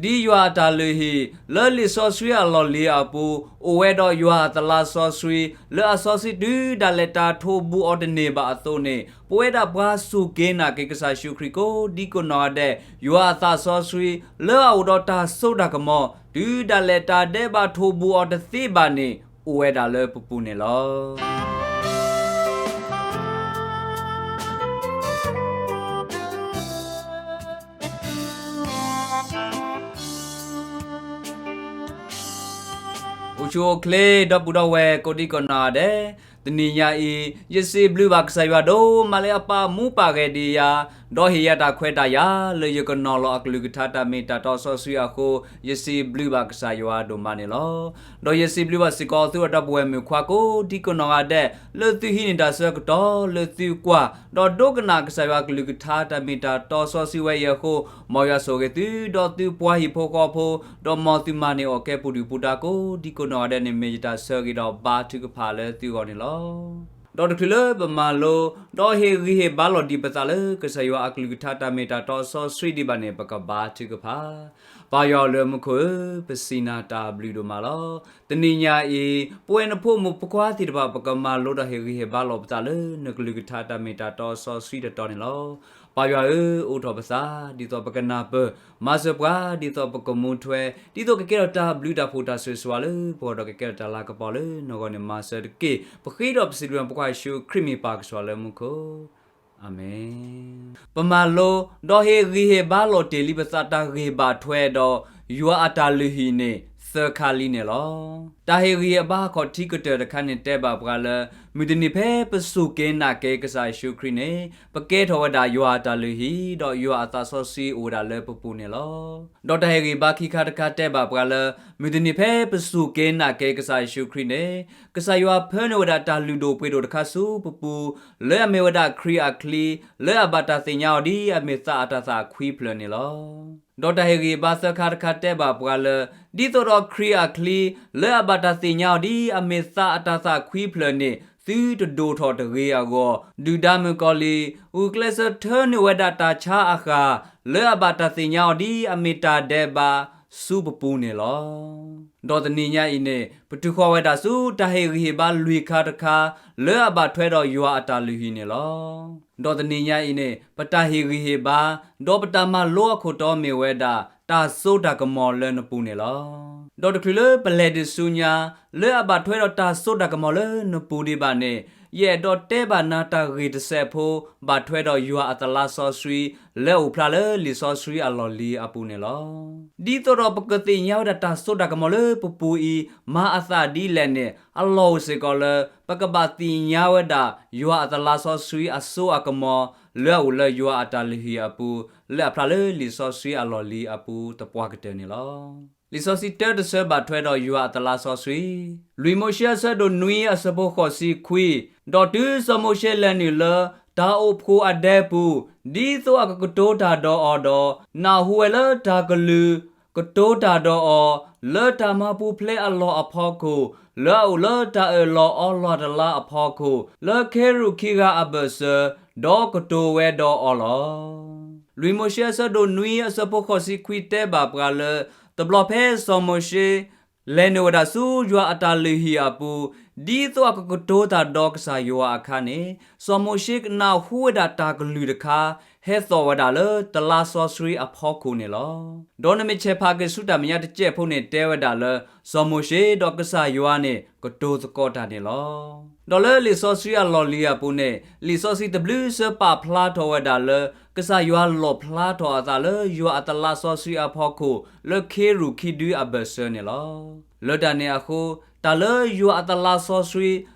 ဒ်ယွၤအတၢ်လုၢ်ဟံၣ် လၢလံာ်စီဆှံအလီၢ်လံၤအပူၤ အိၣ်ဝဲဒီးယွၤအသလါစီဆှံ လၢအစီဆှံတုၤဒၣ်လဲာ်တၢ်ထိးဘူးအီၤတန့ၢ်ဘၣ်အသိးန့ၣ် ပဝဲဒၣ်ပှၤစူၢ်က့ၤနာ်က့ၤကစၢ်ယ့ၣ်ၡူးခရံာ်ကိးဒံကိးနီၢ်ဂၤဒဲး ယွၤအသးစီဆှံ လၢအအိၣ်ဒီးတၢ်စိတၢ်ကမီၤ တုၤဒၣ်လဲာ်တၢ်ဒဲးဘးထိးဘူးအီၤတသ့ဘၣ်န့ၣ် အိၣ်ဝဲဒၣ်လၢပပူၤန့ၣ်လီၤ. အိၣ်ဆူၣ်အိၣ်ချ့ ဒီပုၢ်ဒီဝဲၢ်ကိးဒံကိးနီၢ်ဂၤဒဲး, တနံၤညါအံၤ ယစံးဘျုးဘၣ်ကစၢ်ယွၤဒိၣ်မးလၢ အပာ်မူပာ်ဂဲၤဒံးယၤ, ဒီးဟ့ၣ်ယၤတၢ်ခွဲးတၢ်ယာ် လၢယကနီၤလီၤအကလုၢ်ကထါတၢ်မ့ၢ်တၢ်တီစီဆှံအဃိ, ယစံးဘျုးဘၣ်ကစၢ်ယွၤဒိၣ်မးန့ၣ်လီၤ. ဒီးယစံးဘျုးဘၣ်စ့ၢ်ကီးသုဒီပုၢ်ဝဲၢ်မုၣ်ခွါကိးဒံကိးနီၢ်ဂၤဒဲး လၢသုဟံးန့ၢ်တၢ်ဆၢကတီၢ် လၢသုကွၢ် ဒီးဒိကနၣ်ကစၢ်ယွၤကလုၢ်ကထါတၢ်မ့ၢ်တၢ်တီစီဆှံဝဲအံၤအဃိ, မ်ယွၤဆိၣ်ဂ့ၤသု ဒီးသုပှၤဟံၣ်ဖိဃီဖိ, ဒီးမ်သုမၤန့ၢ်အီၣ်ကဲပူၤဒုၣ်ပူၤဒါကိးဒံကိးနီၢ်ဂၤဒဲးန့ၣ် မ့ၢ်ယတၢ်ဆၢဂ့ၤဒီးဘါထုကဖၣ်လၢသုဂီၢ်န့ၣ်လီၤ. ဒီးတချုးလၢပမၤလိ ဒီးဟ့ၣ်ဂံၢ်ဟ့ၣ်ဘါလီၤဒံးပသးလၢကစၢ်ယွၤအကလုၢ်ကထါတၢ်မ့ၢ်တၢ်တီစီဆှံဒံးဘၣ်န့ၣ် ပကဘါထုကဖၣ်. ပၢ်ယွၤလၢမူခိၣ်ဧၢ, ပစံးနၤတၢ်ဘျုးဒိၣ်မးလီၤ. တနံၤညါအံၤ ပဝဲနဖိမုၣ်ဖိခွါသ့ၣ်တဖၣ် ပကမၤလိဒီးဟ့ၣ်ဂံၢ်ဟ့ၣ်ဘါလီၤပသးလၢနကလုၢ်ကထါတၢ်မ့ၢ်တၢ်တီစီဆှံတတီၤန့ၣ်လီၤ. ပၢ်ယွၤဧၢ, အိးထီၣ်ပသး ဒ်သိးပကနၢ်ပၢၢ်, မၤစၢၤပှၤ ဒ်သိးပကမူထွဲ, ဒ်သိးကကဲထီၣ်တၢ်ဘျုးတၢ်ဖှိၣ်တၢ်ဆိၣ်ဂ့ၤဆိၣ်ဝါလၢပဂီၢ်ဒီးကကဲထီၣ်တၢ်လၤကပီၤလၢနဂီၢ်န့ၣ် မၤစၢၤတက့ၢ်. ပဃ့ဒီးပစံးဘျုးပဖိခွါယ့ၣ်ၡူးခရံာ်မ့ၢ်ပၢ်ကစၢ်လၢမူခိၣ်. အၤမ့ၣ်. ပမၤလိ ဒီးဟ့ၣ်ဂံၢ်ဟ့ၣ်ဘါလီၤတ့ၢ်လံပသးတၢ်ဂ့ၢ်ဘၣ်ထွဲဒီး ယွၤအတၢ်လုၢ်ဟံၣ်န့ၣ် သၢခါလံန့ၣ်လီၤ. တၢ်ဟ့ၣ်ဂံၢ်ဟ့ၣ်ဘါအခီၣ်ထံးကတၢၢ်တခါန့ၣ်တဲဘၣ်ပှၤလၢ မုၢ်တနံၤဖဲပစူၢ်က့ၤနာ်က့ၤကစၢ်ယ့ၣ်ၡူးခရံာ်န့ၣ် ပကဲထီၣ်ဝဲဒၣ်ယွၤအတၢ်လုၢ်ဟံၣ် ဒီးယွၤအသးစီဆှံအိၣ်ဝဲဒၣ်လၢပပူၤန့ၣ်လီၤ. ဒီးတၢ်ဟ့ၣ်ဂံၢ်ဟ့ၣ်ဘါခံခါတခါတဲဘၣ်ပှၤလၢ မုၢ်တနံၤဖဲပစူၢ်က့ၤနာ်က့ၤကစၢ်ယ့ၣ်ၡူးခရံာ်န့ၣ် ကစၢ်ယွၤဖၢနုာ်ဝဲဒၣ်တၢ်လုၢ်ဒိၣ်ပှ့ၤဒိၣ်တခါဆူပပူၤ လၢအမ့ၢ်ဝဲဒၣ်ခရံာ်အချံ လၢအဘၣ်တၢ်သ့ၣ်ညါအီၤဒ်အမ့ၢ်သးအတၤသၣ်ခွံဖျၢၣ်န့ၣ်လီၤ. ဒီးတၢ်ဟ့ၣ်ဂံၢ်ဟ့ၣ်ဘါသၢခါတခါတဲဘၣ်ပှၤလၢ ဒ်သိးဒီးခရံာ်အချံ လၢအဘၣ်တၢ်သ့ၣ်ညါအီၤဒ်အမ့ၢ်သးအတၤသၣ်ခွံဖျၢၣ်န့ၣ် သုတဒိၣ်ထီၣ်တဂ့ၤအဂီၢ်, ဒုၣ်ဒါမုၣ်ကီၤလံၢ် ဂုာ်ကျဲးစၢးထၢနုာ်ဝဲဒၣ်တၢ်ဆါအဃၢ် လၢအဘၣ်တၢ်သ့ၣ်ညါအီၤဒ်အမ့ၢ်တၢ်ဒဲးဘးဆူပပူၤန့ၣ်လီၤ. ဒီးတနံၤညါအံၤန့ၣ် ပတုၤဃီၤဝဲဒၣ်ဆူတၢ်ဟ့ၣ်ဂံၢ်ဟ့ၣ်ဘါလွံၢ်ခါတခါ လၢအဘၣ်ထွဲဒီးယွၤအတၢ်လုၢ်ဟံၣ်န့ၣ်လီၤ. ဒီးတနံၤညါအံၤန့ၣ် ပတၢ်ဟ့ၣ်ဂံၢ်ဟ့ၣ်ဘါ ဒီးပတၢ်မၤလိအခိၣ်တီမ့ၢ်ဝဲဒၣ် တၢ်စိတၢ်ကမီၤလၢနပူၤန့ၣ်လီၤ. ဒီးတချုးလၢပလဲၤဒံးဆူညါ လၢအဘၣ်ထွဲဒီးတၢ်စိတၢ်ကမီၤလၢနပူၤဒံးဘၣ်န့ၣ် ယအဲၣ်ဒိးတဲဘၣ်နၤတၢ်ဂ့ၢ်တစဲးဖိ ဘၣ်ထွဲဒီးယွၤအသလါစီဆှံ လၢအအိၣ်ဖျါလၢလံာ်စီဆှံအလီၢ်လံၤအပူၤန့ၣ်လီၤ. ဒ်သိးဒီးပကသ့ၣ်ညါဝဲဒၣ်တၢ်စိတၢ်ကမီၤလၢပပူၤအံၤ မၤအသးဒ်လဲၣ်န့ၣ် အလီၢ်အိၣ်စ့ၢ်ကီးလၢ ပကဘၣ်သ့ၣ်ညါဝဲဒၣ် ယွၤအသလါစီဆှံအစိအကမီၤ လၢအအိၣ်လၢယွၤအတၢ်လုၢ်ဟံၣ်အပူၤ လၢအဖျါလၢလံာ်စီဆှံအလီၢ်လံၤအပူၤသပှၢ်ကတၢၢ်န့ၣ်လီၤ. လံာ်စီဆှံတၢတဆၢဘၣ်ထွဲဒီးယွၤအသလါစီဆှံ, လွံၢ်မိၤၡ့အဆၢဒိၣ်နွံအဆၢဖိဃိးဆံခွံ, ဒီးတုၤစီၤမိၤၡ့လဲၤနုာ်လၢ တၢ်အိၣ်ဖှိၣ်အဒဲပူၤ, ဒ်သိးအကကတိၤတၢ်ဒီးအီၤဒီး, နၢ်ဟူဝဲလၢတၢ်ကလုၢ် ကတိၤတၢ်ဒီးအီၤ, လၢတၢ်မၤပူၤဖျဲးအလီၢ်အဖီခိၣ်, လၢအအိၣ်လၢတၢ်အၢၣ်လီၤအီလီၤအတလါအဖီခိၣ်, လၢခ့ရူၣ်ခံဂၤအဘၢၣ်စၢၤ, ဒီးကတိၤဝဲဒီးအီၤလီၤ. လွံၢ်မိၤၡ့အဆၢဒိၣ်နွံအဆၢဖိဃိးဆံခွံတဲဘၣ်ပှၤလၢ တဘျီဖဲစီၤမိၤၡ့ လဲၤနုာ်ဝဲဒၣ်ဆူယွၤအတၢ်လုၢ်ဟံၣ်အပူၤ, ဒ်သိးအကကတိၤတၢ်ဒီးကစၢ်ယွၤအခါန့ၣ်, စီၤမိၤၡ့ကနၢ်ဟူဝဲဒၣ်တၢ်ကလုၢ်တခါ ဟဲသီၣ်ဝဲဒၣ်လၢတလါစီဆှံအဖီခိၣ်န့ၣ်လီၤ. ဒီးနမ့ၢ်ဆဲးဖးက့ၤဆူတၢ်မဲာ်ညါတစဲးဖိန့ၣ် တဲဝဲဒၣ်လၢ စီၤမိၤၡ့ဒီးကစၢ်ယွၤန့ၣ် ကတိၤသကိးတၢ်န့ၣ်လီၤ. ဒီးလၢလံာ်စီဆှံအလီၢ်လံၤအပူၤန့ၣ် လံာ်စီဆှံတဘျုးစၢပာ်ဖျါထီၣ်ဝဲဒၣ်လၢ ကစၢ်ယွၤလီၣ်ဖျါထီၣ်အသးလၢယွၤအတလါစီဆှံအဖီခိၣ် လၢခ့ရူၣ်ခံဒုအဘၢၣ်စၢၤန့ၣ်လီၤ. လၢတၢ်န့ၣ်အဃိ တၢ်လၢယွၤအတလါစီဆှံ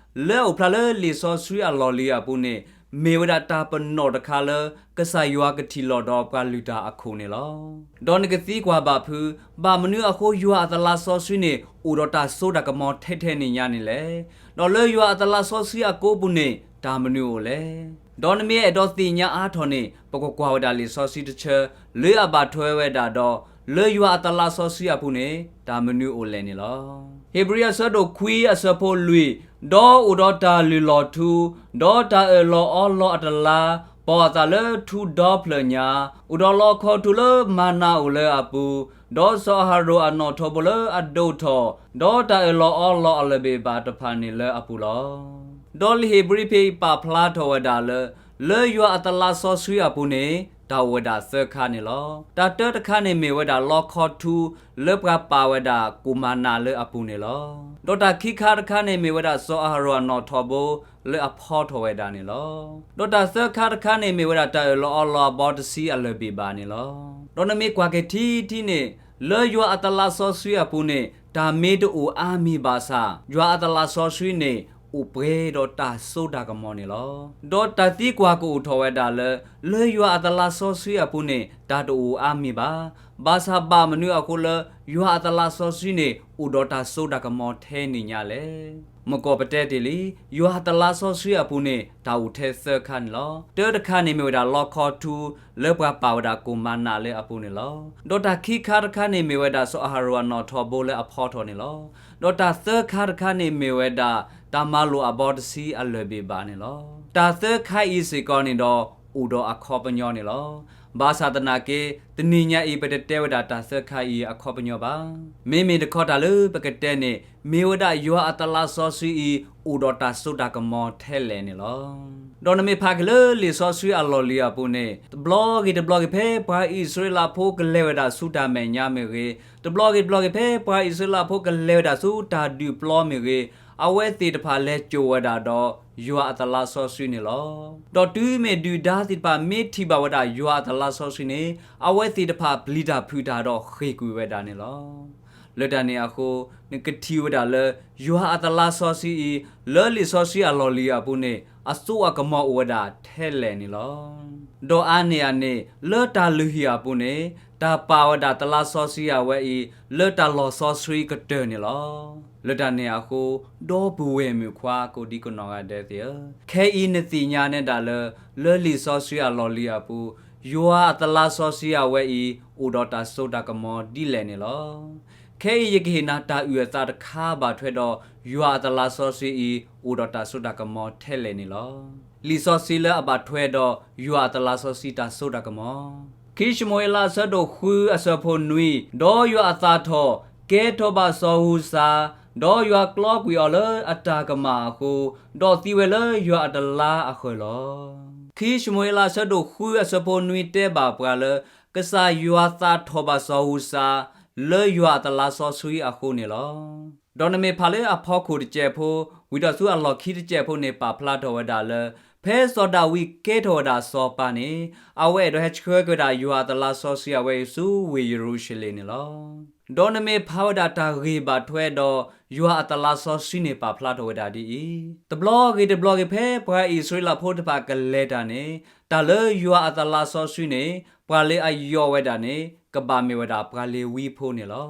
လၢအအိၣ်ဖျါလၢလံာ်စီဆှံအလီၢ်လံၤအပူၤန့ၣ် မ့ၢ်ဝဲဒၣ်တၢ်ပနီၣ်တခါလၢ ကစၢ်ယွၤကထံၣ်လီၤဒီးပှၤလုၢ်တၢ်အခိၣ်န့ၣ်လီၤ. ဒီးနကသံကွၢ်ဘၣ်ဖုး, ဘၣ်မနုၤအဃိယွၤအတလါစီဆှံန့ၣ် အိၣ်ဒီးတၢ်စိတၢ်ကမီၤထဲထဲန့ၣ်ညါန့ၣ်လဲၣ်. ဒီးလၢယွၤအတလါစီဆှံအကိးပူၤန့ၣ် တၢ်မနုၤအိၣ်လဲၣ်. ဒီးနမ့ၢ်အဲၣ်ဒိးသ့ၣ်ညါအါထီၣ်န့ၣ် ပကကွၢ်ဝဲဒၣ်လံာ်စီဆှံတဆၢ လၢအဘၣ်ထွဲဝဲဒၣ်ဒီး လၢယွၤအတလါစီဆှံအပူၤန့ၣ် တၢ်မနုၤအိၣ်လဲၣ်န့ၣ်လီၤ. ဧ့ၤဘြံၤအဆၢဒိၣ်ခွံအဆၢဖိလွံၢ်, ဒီးအိၣ်ဒီးတၢ်လုၢ်လီၢ်ထူ, ဒီးတၢ်အၢၣ်လီၤအီလီၤအတလါ, ပိာ်အသးလၢထူဒီဖျၢၣ်ညါ, အိၣ်ဒီးလီခီထူလၢမၤနၤအိၣ်လၢအပူၤ, ဒီးစီၤအၤဟရိၣ်အနီၣ်ထိးဘိလၢအဒိၣ်ထီၣ်, ဒီးတၢ်အၢၣ်လီၤအီလီၤအလၢၢ်ဘ့ၣ်ဘၣ်တဖၣ်န့ၣ်လၢအပူၤလီၤ. ဒီးလံာ်ဧ့ၤဘြံၤဖဲအံၤပာ်ဖျါထီၣ်ဝဲဒၣ်လၢ လၢယွၤအသလးစီဆှံအပူၤန့ၣ် တၢ်အိၣ်ဝဲဒၣ်သၢခါန့ၣ်လီၤ. တၢ်တၢတခါန့ၣ်မ့ၢ်ဝဲဒၣ်လီခီထူ လၢပှၤပာ်ဝဲဒၣ်ကိၣ်မၤနၤလၢအပူၤန့ၣ်လီၤ. ဒီးတၢ်ခံခါတခါန့ၣ်မ့ၢ်ဝဲဒၣ်စီၤအၤဟရိၣ်အနီၣ်ထိးဘိလၢအဖီထီၣ်ဝဲဒၣ်န့ၣ်လီၤ. ဒီးတၢ်သၢခါတခါန့ၣ်မ့ၢ်ဝဲဒၣ်တၢ်အၢၣ်လီၤအီလီၤအဘီတဆံအလၢၢ်ဘ့ၣ်ဘၣ်န့ၣ်လီၤ. ဒီးနမ့ၢ်ကွၢ်က့ၤထံထံန့ၣ် လၢယွၤအသလးစီဆှံအပူၤန့ၣ် တၢ်မ့ၢ်တအိၣ်အါမံၤဘၣ်ဆၣ် ယွၤအသလးစီဆှံန့ၣ် အိၣ်ပှဲၤဒီးတၢ်စိတၢ်ကမီၤန့ၣ်လီၤ. ဒီးတၢ်သံကွၢ်ကအိၣ်ထီၣ်ဝဲဒၣ်လၢ လၢယွၤအသလးစီဆှံအပူၤန့ၣ် တၢ်တအိၣ်အါမံၤဘၣ်. ဘၣ်ဆၣ်ဘၣ်မနုၤအဃိလၢ ယွၤအသလးစီဆှံန့ၣ် အိၣ်ဒီးတၢ်စိတၢ်ကမီၤထဲန့ၣ်ညါလဲၣ်. မ့ၢ်ကီၢ်ပတဲတ့ၢ်လံ, ယွၤအသလးစီဆှံအပူၤန့ၣ် တၢ်အိၣ်ထဲသၢခါန့ၣ်လီၤ. တၢတခါန့ၣ်မ့ၢ်ဝဲဒၣ်လီခီထူ လၢပှၤပာ်ဝဲဒၣ်ကိၣ်မၤနၤလၢအပူၤန့ၣ်လီၤ. ဒီးတၢ်ခံခါတခါန့ၣ်မ့ၢ်ဝဲဒၣ်စီၤအၤဟရိၣ်အနီၣ်ထိးဘိလၢအဖီထီၣ်န့ၣ်လီၤ. ဒီးတၢ်သၢခါတခါန့ၣ်မ့ၢ်ဝဲဒၣ် တၢ်မၤလိာ်အဘီတဆံအလၢၢ်ဘ့ၣ်ဘၣ်န့ၣ်လီၤ. တၢ်သၢခါအံၤစ့ၢ်ကီးန့ၣ်ဒီး အိၣ်ဒီးအခီပညီန့ၣ်လီၤ. ဘၣ်ဆၣ်သနာ်က့ တနံၤညါအံၤ ပတတဲဝဲဒၣ်တၢ်သၢခါအံၤအခီပညီဘၣ်. မ့မ့ၢ်တခီတၢ်လၢပကတဲန့ၣ် မ့ၢ်ဝဲဒၣ်ယွၤအသလးစီဆှံအံၤ အိၣ်ဒီးတၢ်စိတၢ်ကမီၤထဲလဲၣ်န့ၣ်လီၤ. ဒီးနမ့ၢ်ဖးက့ၤလၢလံာ်စီဆှံအလီၢ်လံၤအပူၤန့ၣ် တဘျီဂ့ၤတဘျီဂ့ၤဖဲပှၤအံၣ်စရ့လးဖိကလဲၤဝဲဒၣ်ဆူတၢ်မဲာ်ညါမ့ၢ်ဂ့ၤ, တဘျီဂ့ၤတဘျီဂ့ၤဖဲပှၤအံၣ်စရ့လးဖိကလဲၤဝဲဒၣ်ဆူတၢ်ဒုးပျီမ့ၢ်ဂ့ၤ, အဝဲသ့ၣ်တဖၣ်လဲၤစိာ်ဝဲဒၣ်ဒီးယွၤအသလးစီဆှံန့ၣ်လီၤ. ဒီးတုၤမ့ၢ်ဒုၣ်ဒါသ့ၣ်တဖၣ်မ့ၢ်ထံၣ်ဘၣ်ဝဲဒၣ်ယွၤအသလးစီဆှံန့ၣ် အဝဲသ့ၣ်တဖၣ်ပျံၤတၢ်ဖုးတၢ်ဒီးဃ့ၢ်ကွံာ်ဝဲဒၣ်န့ၣ်လီၤ. လၢတၢ်န့ၣ်အဃိ နကထံၣ်ဝဲဒၣ်လၢ ယွၤအသလးစီဆှံအံၤ လၢလံာ်စီဆှံအလီၢ်လံၤအပူၤန့ၣ် အစိအကမီၤအိၣ်ဝဲဒၣ်ထဲလဲၣ်န့ၣ်လီၤ. ဒီးအါန့ၢ်အန့ၣ် လၢတၢ်လုၢ်ဟံၣ်အပူၤန့ၣ် တၢ်ပာ်ဝဲဒၣ်သလးစီဆှံအဝဲအံၤ လၢတၢ်လီၢ်စီဆှံကတၢၢ်န့ၣ်လီၤ. လၢတၢ်န့ၣ်အဃိ ဒီပုၢ်ဝဲၢ်မုၣ်ခွါကိးဒံကနီၢ်ဂၤဒဲးသ့ၣ်ဧၢ, ခဲအံၤနသ့ၣ်ညါနဲဒၣ်လၢ လၢလံာ်စီဆှံအလီၢ်လံၤအပူၤ ယွၤအသလးစီဆှံအဝဲအံၤ အိၣ်ဒီးတၢ်စိတၢ်ကမီၤဒ်လဲၣ်န့ၣ်လီၤ. ခဲအံၤယကဟ့ၣ်နၤတၢ်အုၣ်အသးတခါဘၣ်ထွဲဒီး ယွၤအသလးစီဆှံအံၤ အိၣ်ဒီးတၢ်စိတၢ်ကမီၤထဲလဲၣ်န့ၣ်လီၤ. လံာ်စီဆှံလၢအဘၣ်ထွဲဒီးယွၤအသလးစီဆှံတၢ်စိတၢ်ကမီၤ, ခံၡမူၤအ့လးအဆၢဒိၣ်ဃုအဆၢဖိနွံ, ဒီးယွၤအသးထီၣ် ကဲထီၣ်ဘၣ်စီၤဧူစၤ, ဒီးယွၤကျီကွံာ်အီၤလၢအတၢ်ကမၣ်အဃိ, ဒီးသံဝဲလၢယွၤအတလါအဃၢၤလီၤ. ခံၡမူၤအ့လးအဆၢဒိၣ်ဃုအဆၢဖိနွံတဲဘၣ်ပှၤလၢ ကစၢ်ယွၤသးထီၣ်ဘၣ်စီၤဧူစၤ လၢယွၤအသလးစီဆှံအဃိန့ၣ်လီၤ. ဒီးနမ့ၢ်ဖးလၢအဖီခိၣ်တစဲးဖိ ဝံၤဒီးဆူအလီၢ်ခံတစဲးဖိန့ၣ် ပာ်ဖျါထီၣ်ဝဲဒၣ်လၢ ဖဲစီၤဒၤဝံးကဲထီၣ်ဝဲဒၣ်စီၤပၤန့ၣ် အဝဲအဲၣ်ဒိးဟဲဆှၢက့ၤဝဲဒၣ်ယွၤအသလးစီဆှံအဝဲအံၤဆူဝ့ၢ်ယရူၤၡလ့ၣ်န့ၣ်လီၤ. ဒီးနမ့ၢ်ဖးဝဲဒၣ်တၢ်ဂ့ၢ်ဘၣ်ထွဲဒီး ယွၤအသလးစီဆှံန့ၣ် ပာ်ဖျါထီၣ်ဝဲဒၣ်ဒ်အံၤ, တဘျီဂ့ၤတဘျီဂ့ၤဖဲပှၤအံၣ်စရ့လးဖိတဖၣ်ကလဲၤတၢ်န့ၣ် တၢ်လၢယွၤအသလးစီဆှံန့ၣ် ပှၤလၢအယီၢ်ဝဲဒၣ်န့ၣ် ကဘၣ်မ့ၢ်ဝဲဒၣ်ပှၤလ့ၤဝံဖိန့ၣ်လီၤ.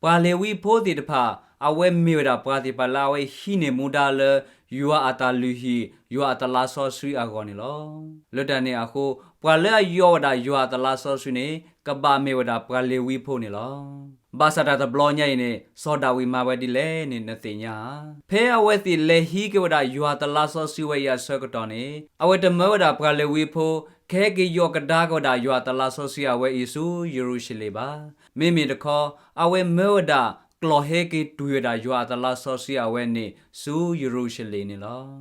ပှၤလ့ၤဝံဖိသ့ၣ်တဖၣ် အဝဲမ့ၢ်ဝဲဒၣ်ပှၤသ့ၣ်တဖၣ်လၢအဝဲဟံးန့ၢ်မူဒါလၢ ယွၤအတၢ်လုၢ်ဟံၣ် ယွၤအသလးစီဆှံအဂီၢ်န့ၣ်လီၤ. လၢတၢ်န့ၣ်အဃိ ပှၤလၢအယီၢ်ဝဲဒၣ်ယွၤအသလးစီဆှံန့ၣ် ကဘၣ်မ့ၢ်ဝဲဒၣ်ပှၤလ့ၤဝံဖိန့ၣ်လီၤ. ဘၣ်ဆၣ်တၢ်တဘျီညါအံၤန့ၣ် စီၤဒၤဝံးမၤဝဲဒ်လဲၣ်န့ၣ် နသ့ၣ်ညါဧါ. ဖဲအဝဲသ့ၣ်လဲၤဟံးက့ၤဝဲဒၣ်ယွၤအသလးစီဆှံဝဲအံၤအဆၢကတီၢ်န့ၣ် အဝဲတမၢဝဲဒၣ်ပှၤလ့ၤဝံဖိ ကဟဲက့ၤယီၢ်ကဒါက့ၤဝဲဒၣ်ယွၤအသလးစီဆှံအဝဲအံၤဆူယရူၤၡလ့ၣ်ဘၣ်. မ့မ့ၢ်တခီ အဝဲမၢဝဲဒၣ် ကျီၢ်ဟဲက့ၤတွံၢ်ဝဲဒၣ်ယွၤအသလးစီဆှံအဝဲန့ၣ် ဆူယရူၤၡလ့ၣ်န့ၣ်လီၤ.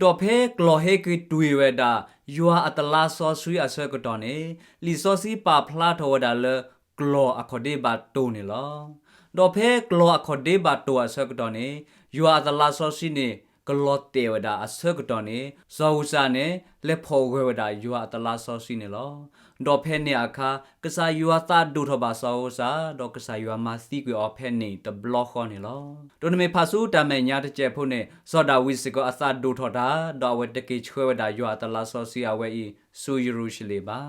ဒီးဖဲကျီၢ်ဟဲက့ၤတွံၢ်ဝဲဒၣ် ယွၤအသလးစီဆှံအဆၢကတီၢ်န့ၣ် လံာ်စီဆှံပာ်ဖျါထီၣ်ဝဲဒၣ်လၢ ကျီၢ်အခီၣ်ဒ့ဘၣ်တိၢ်န့ၣ်လီၤ. ဒီးဖဲကျီၢ်အခီၣ်ဒ့ဘၣ်တိၢ်အဆၢကတီၢ်န့ၣ် ယွၤအသလးစီဆှံန့ၣ် ကလီၤတဲာ်ဝဲဒၣ်အဆၢကတီၢ်န့ၣ် စီၤဧူစၤန့ၣ် လဲၤဖီၣ်ဂၢၢ်ဝဲဒၣ်ယွၤအသလးစီဆှံန့ၣ်လီၤ. ဒီးဖဲန့ၣ်အခါ ကစၢ်ယွၤသးဒိၣ်ထီၣ်ဘၣ်စီၤဧူစၤ ဒီးကစၢ်ယွၤမၤသံကွံာ်အီၤဖဲန့ၣ်တဘျီဃီန့ၣ်လီၤ. ဒီးနမ့ၢ်ဖးဆူတၢ်မဲာ်ညါတစဲးဖိန့ၣ် စီၤဒၤဝံးစ့ၢ်ကီးအသးဒိၣ်ထီၣ်တၢ် ဒီးအဝဲတက့ၤဆှၢဝဲဒၣ်ယွၤအသလးစီဆှံအဝဲအံၤ ဆူယရူၤၡလ့ၣ်ဘၣ်.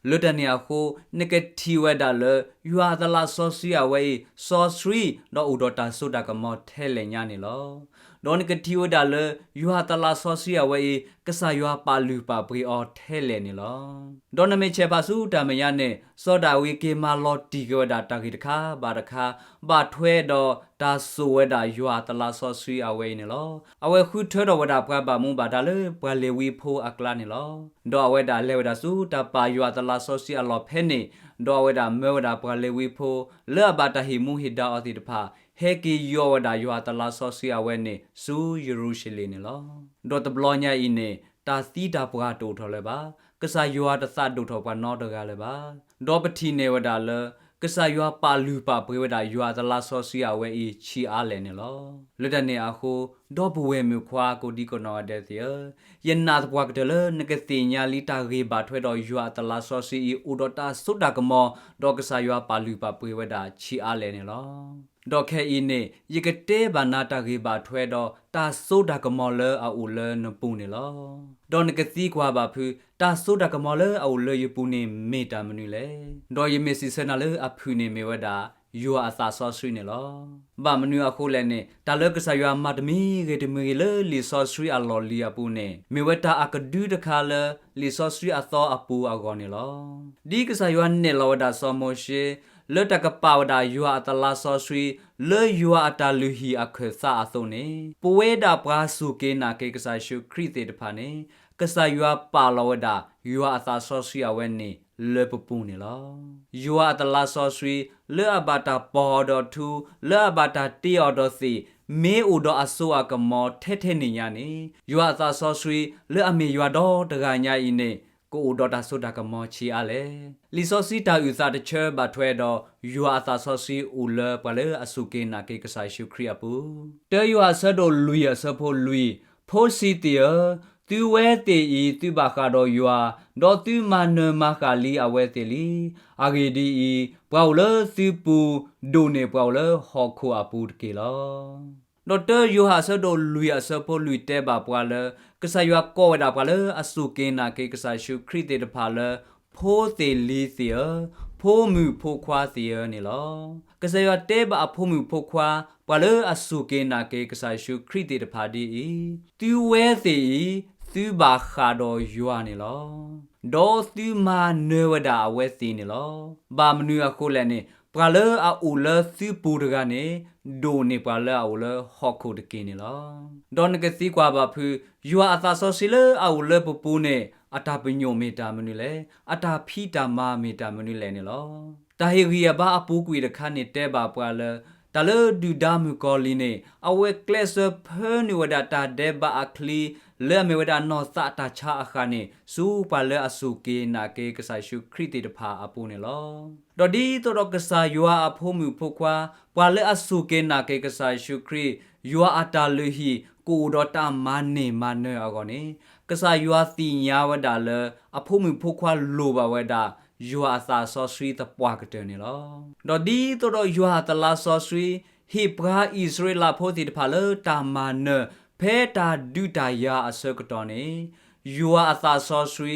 လၢတၢ်န့ၣ်အဃိ နကထံၣ်ဝဲဒၣ်လၢ ယွၤအသလးစီဆှံအဝဲအံၤ စီဆှံ ဒီးအိၣ်ဒီးတၢ်စိတၢ်ကမီၤထဲလဲၣ်ညါန့ၣ်လီၤ. ဒီးနကထံၣ်ဝဲဒၣ်လၢ ယွၤအသလးစီဆှံအဝဲအံၤ ကစၢ်ယွၤပာ်လုၢ်ပာ်ပှ့ၤအီၤထဲလဲၣ်န့ၣ်လီၤ. ဒီးနမ့ၢ်ဆဲးဖးဆူတၢ်မဲာ်ညါန့ၣ် စီၤဒၤဝံးက့ၤမၤလီၤတံၢ်က့ၤဝဲဒၣ်တၢ်ဂ့ၢ်တခါဘၣ်တခါ ဘၣ်ထွဲဒီးတၢ်စိာ်ဝဲဒၣ်ယွၤအသလးစီဆှံအဝဲအံၤန့ၣ်လီၤ. အဝဲဃုထၢထီၣ်ဝဲဒၣ်ပှၤဘၣ်မူဘၣ်ဒါလၢပှၤလ့ၤဝံဖိအကျါန့ၣ်လီၤ. ဒီးအဝဲ ဒီးအဝဲဒၣ်လဲၤဝဲဒၣ်ဆူတၢ်ပာ်ယွၤအတလါစီဆှံအလီၢ်ဖဲန့ၣ်, ဒီးအဝဲဒၣ်မၢဝဲဒၣ်ပှၤလ့ၤဝံဖိ လၢအဘၣ်တၢ်ဟ့ၣ်မူဟ့ၣ်ဒါအီၤသ့ၣ်တဖၣ် ဟဲက့ၤယီၢ်ဝဲဒၣ်ယွၤအတလါစီဆှံအဝဲန့ၣ် ဆူယရူၤၡလ့ၣ်န့ၣ်လီၤ. ဒီးတဘျီညါအံၤန့ၣ် တၢ်သံတၢ်ပှၢ်တအိၣ်ထီၣ်လၢၤဘၣ်. ကစၢ်ယွၤတသးဒိၣ်ထီၣ်ပှၤနီတဂၤလၢၤဘၣ်. ဒီးပထံၣ်န့ၢ်ဝဲဒၣ်လၢ ကစၢ်ယွၤပာ်လုၢ်ပာ်ပှ့ၤဝဲဒၣ်ယွၤအတလါစီဆှံအဝဲအံၤဆံးအါလဲၣ်န့ၣ်လီၤ. လၢတၢ်န့ၣ်အဃိ, ဒီပုၢ်ဝဲၢ်မုၣ်ခွါကိးဒံကနီၢ်ဂၤဒဲးသ့ၣ်ဧၢ, ယနာ်သပှၢ်ကတၢၢ်လၢနကသ့ၣ်ညါလံတၢ်ဂ့ၢ်ဘၣ်ထွဲဒီးယွၤအတလါစီဆှံအံၤ အိၣ်ဒီးတၢ်စိတၢ်ကမီၤ, ဒီးကစၢ်ယွၤပာ်လုၢ်ပာ်ပှ့ၤဝဲဒၣ်ဆံးအါလဲၣ်န့ၣ်လီၤ. ဒီးခဲအံၤန့ၣ် ယကတဲဘၣ်နၤတၢ်ဂ့ၢ်ဘၣ်ထွဲဒီးတၢ်စိတၢ်ကမီၤလၢအအိၣ်လၢနပူၤန့ၣ်လီၤ. ဒီးနကသံကွၢ်ဘၣ်ဖုး, တၢ်စိတၢ်ကမီၤလၢအအိၣ်လၢယပူၤန့ၣ်မ့ၢ်တၢ်မနုၤလဲၣ်. ဒီးယမ့ၢ်စံးဆၢနၤလၢအဖုၣ်န့ၣ်မ့ၢ်ဝဲဒၣ် ယွၤအသးစီဆှံန့ၣ်လီၤ. ဘၣ်မနုၤအဃိလဲၣ်န့ၣ် တၢ်လၢကစၢ်ယွၤမၤတမံၤဂ့ၤတမံၤဂ့ၤလၢလံာ်စီဆှံအလီၢ်လံၤအပူၤန့ၣ် မ့ၢ်ဝဲတၢ်အကဒုတခါလၢလံာ်စီဆှံအသီအပူၤအဂီၢ်န့ၣ်လီၤ. ဒ်ကစၢ်ယွၤနဲၣ်လီၤဝဲဒၣ်စီၤမိၤၡ့ လၢတၢ်ကပာ်ဝဲဒၣ်ယွၤအတလါစီဆှံ လၢယွၤအတၢ်လုၢ်ဟံၣ်အခၢၣ်သးအသိးန့ၣ်, ပဝဲဒၣ်ပှၤစူၢ်က့ၤနာ်က့ၤကစၢ်ယ့ၣ်ၡူးခရံာ်သ့ၣ်တဖၣ်န့ၣ် ကစၢ်ယွၤပာ်လီၤဝဲဒၣ် ယွၤအသးစီဆှံအဝဲန့ၣ်လၢပပူၤန့ၣ်လီၤ. ယွၤအတလါစီဆှံ လၢအဘၣ်တၢ်ပီၢ်အီၤဒီးထူ, လၢအဘၣ်တၢ်တ့အီၤဒီးသ့ၣ်, မ့ၢ်အိၣ်ဒီးအစိအကမီၤထဲထဲန့ၣ်ညါန့ၣ်, ယွၤအသးစီဆှံ လၢအမ့ၢ်ယွၤဒီတဂၤညါအံၤန့ၣ် ကအိၣ်ဒီးတၢ်စိတၢ်ကမီၤဆံးအါလဲၣ်. လံာ်စီဆှံတၢ်အုၣ်သးတဆၢဘၣ်ထွဲဒီး ယွၤအသးစီဆှံအိၣ်လၢပှၤလၢအစူၢ်က့ၤနာ်က့ၤကစၢ်ယ့ၣ်ၡူးခရံာ်အပူၤ, တၢယိၤဟၣ်အဆၢဒိၣ်လွံၢ်အဆၢဖိလွံၢ်, ဖိဆံးသ့ၣ်ဧၢ, သုဝဲသ့ၣ်အံၤသုဘၣ်ဃးဒီးယွၤ, ဒီးသုမၤနၢၤမၤဃၣ်လံအဝဲသ့ၣ်လံ. အဂ့ၢ်ဒ်အံၤ, ပှၤအိၣ်လၢသုပူၤ ဒိၣ်န့ၢ်ပှၤအိၣ်လၢဟီၣ်ခိၣ်အပူၤတက့ၢ်လီၤ. ဒီးတၢယိၤဟၣ်အဆၢဒိၣ်လွံၢ်အဆၢဖိလွံၢ်တဲဘၣ်ပှၤလၢ ကစၢ်ယွၤကိးဝဲဒၣ်ပှၤလၢအစူၢ်က့ၤနာ်က့ၤကစၢ်ယ့ၣ်ၡူးခရံာ်သ့ၣ်တဖၣ်လၢ ဖိသ့ၣ်လံၤသ့ၣ်ဧၢ, ဖိမုၣ်ဖိခွါသ့ၣ်ဧၢန့ၣ်လီၤ. ကစၢ်ယွၤတဲဘၣ်အဖိမုၣ်ဖိခွါ ပှၤလၢအစူၢ်က့ၤနာ်က့ၤကစၢ်ယ့ၣ်ၡူးခရံာ်သ့ၣ်တဖၣ်ဒ်အံၤ, သုဝဲသ့ၣ်အံၤ သုဘၣ်ဃးဒီးယွၤန့ၣ်လီၤ. ဒီးသုမၤနၢၤဝဲဒၣ်အဝဲသ့ၣ်န့ၣ်လီၤ. ဘၣ်မနုၤအဃိလဲၣ်န့ၣ် ပှၤလၢအအိၣ်လၢသုပူၤတဂၤန့ၣ် ဒိၣ်န့ၢ်ပှၤလၢအအိၣ်လၢဟီၣ်ခိၣ်တက့ၢ်န့ၣ်လီၤ. ဒီးနကသံကွၢ်ဘၣ်ဖုး, ယွၤအသးစီဆှံလၢအအိၣ်လၢပပူၤန့ၣ် အတၢ်ပညိၣ်မ့ၢ်တၢ်မနုၤလဲၣ်, အတၢ်ဖံးတၢ်မၤမ့ၢ်တၢ်မနုၤလဲၣ်န့ၣ်လီၤ. တၢ်ဟ့ၣ်ဂံၢ်အဘါအပူၤကွံာ်တခါန့ၣ်တဲဘၣ်ပှၤလၢ တၢ်လၢဒုၣ်ဒါမုၣ်ကီၤလံၢ်န့ၣ် အဝဲကျဲးစၢးဖၢနုာ်ဝဲဒၣ်တၢ်ဒဲးဘးအချံ လၢအမ့ၢ်ဝဲဒၣ်နီၢ်သးတၢ်ဆါအဃၣ်န့ၣ် ဆူပှၤလၢအစူၢ်က့ၤနာ်က့ၤကစၢ်ယ့ၣ်ၡူးခရံာ်သ့ၣ်တဖၣ်အပူၤန့ၣ်လီၤ. ဒီးဒ်သိးဒီးကစၢ်ယွၤအဖိမုၣ်ဖိခွါ ပှၤလၢအစူၢ်က့ၤနာ်က့ၤကစၢ်ယ့ၣ်ၡူးခရံာ် ယွၤအတၢ်လုၢ်ဟံၣ် ကအိၣ်ဒီးတၢ်မၤန့ၢ်မၤနၢၤအဂီၢ်န့ၣ် ကစၢ်ယွၤသ့ၣ်ညါဝဲဒၣ်လၢ အဖိမုၣ်ဖိခွါလိၣ်ဘၣ်ဝဲဒၣ် ယွၤအသးစီဆှံသပှၢ်ကတၢၢ်န့ၣ်လီၤ. ဒီးဒ်သိးဒီးယွၤအတလါစီဆှံ ဟ့ၣ်ပှၤအံၣ်စရ့လးဖိသ့ၣ်တဖၣ်လၢတၢ်မၤနၢၤ ဖဲတၢ်ဒုးတၢ်ယၤအဆၢကတီၢ်န့ၣ် ယွၤအသးစီဆှံ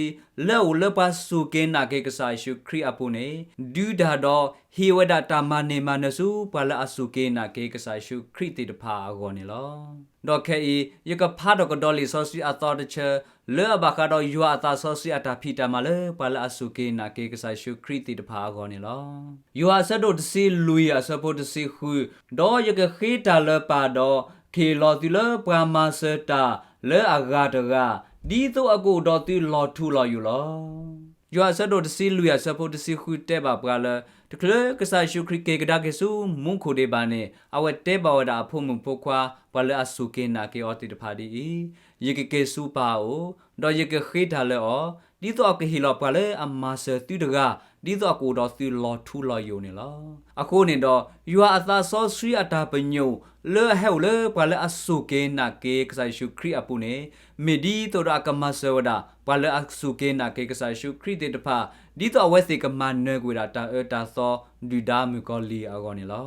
လၢအအိၣ်လၢပှၤစူၢ်က့ၤနာ်က့ၤကစၢ်ယ့ၣ်ၡူးခရံာ်အပူၤန့ၣ် ဒုးတၢ်ဒီးဟ့ၣ်ဝဲဒၣ်တၢ်မၤန့ၢ်မၤနၢၤဆူပှၤလၢအစူၢ်က့ၤနာ်က့ၤကစၢ်ယ့ၣ်ၡူးခရံာ်သ့ၣ်တဖၣ်အဂီၢ်န့ၣ်လီၤ. ဒီးခဲအံၤ ယကဖးထီၣ်ကဒီးလံာ်စီဆှံအသီတဆၢ လၢအဘၣ်ဃးဒီးယွၤအသးစီဆှံအတၢ်ဖံးတၢ်မၤလၢပှၤလၢအစူၢ်က့ၤနာ်က့ၤကစၢ်ယ့ၣ်ၡူးခရံာ်သ့ၣ်တဖၣ်အဂီၢ်န့ၣ်လီၤ. ယိၤဟၣ်အဆၢဒိၣ်တဆံလွံၢ်အဆၢဖိတဆံဃု, ဒီးယကဃ့တၢ်လၢပၢ်ဒီး ကဟ့ၣ်လီၤသုလၢပှၤမၤစၢၤတၢ်လၢအဂၤတဂၤ, ဒ်သိးအကအိၣ်ဒီးသုလီၤထူလီၤယိာ်လီၤ. ယိၤဟၣ်အဆၢဒိၣ်တဆံလွံၢ်အဆၢဖိတဆံဃုတဲဘၣ်ပှၤလၢ တချုးလၢကစၢ်ယ့ၣ်ၡူးခရံာ်က့ၤကဒါက့ၤဆူမူခိၣ်ဒံးဘၣ်န့ၣ် အဝဲတဲဘၣ်ဝဲဒၣ်အဖိမုၣ်ဖိခွါ ပှၤလၢအစူၢ်က့ၤနာ်က့ၤအီၤသ့ၣ်တဖၣ်ဒ်အံၤ, ယကက့ၤဆူပၢ်အအိၣ်, ဒီးယကဃ့တၢ်လၢအီၤ, ဒ်သိးအကဟ့ၣ်လီၤပှၤလၢအမၤစၢၤသုတဂၤ, ဒ်သိးအကအိၣ်ဒီးသုလီၤထူလီၤယိာ်န့ၣ်လီၤ. အဃိန့ၣ်ဒီး ယွၤအသးစီဆှံအတၢ်ပညိၣ် လၢအဟဲအိၣ်လၢပှၤလၢအစူၢ်က့ၤနာ်က့ၤကစၢ်ယ့ၣ်ၡူးခရံာ်အပူၤန့ၣ် မ့ၢ်ဒ်သိးဒီးအကမၤစၢၤဝဲဒၣ် ပှၤလၢအစူၢ်က့ၤနာ်က့ၤကစၢ်ယ့ၣ်ၡူးခရံာ်သ့ၣ်တဖၣ်, ဒ်သိးအဝဲသ့ၣ်ကမၤနၢၤကွံာ်ဝဲဒၣ်တၢ်အၢတၢ်သီ ဒုၣ်ဒါမုၣ်ကီၤလံၢ်အဂီၢ်န့ၣ်လီၤ.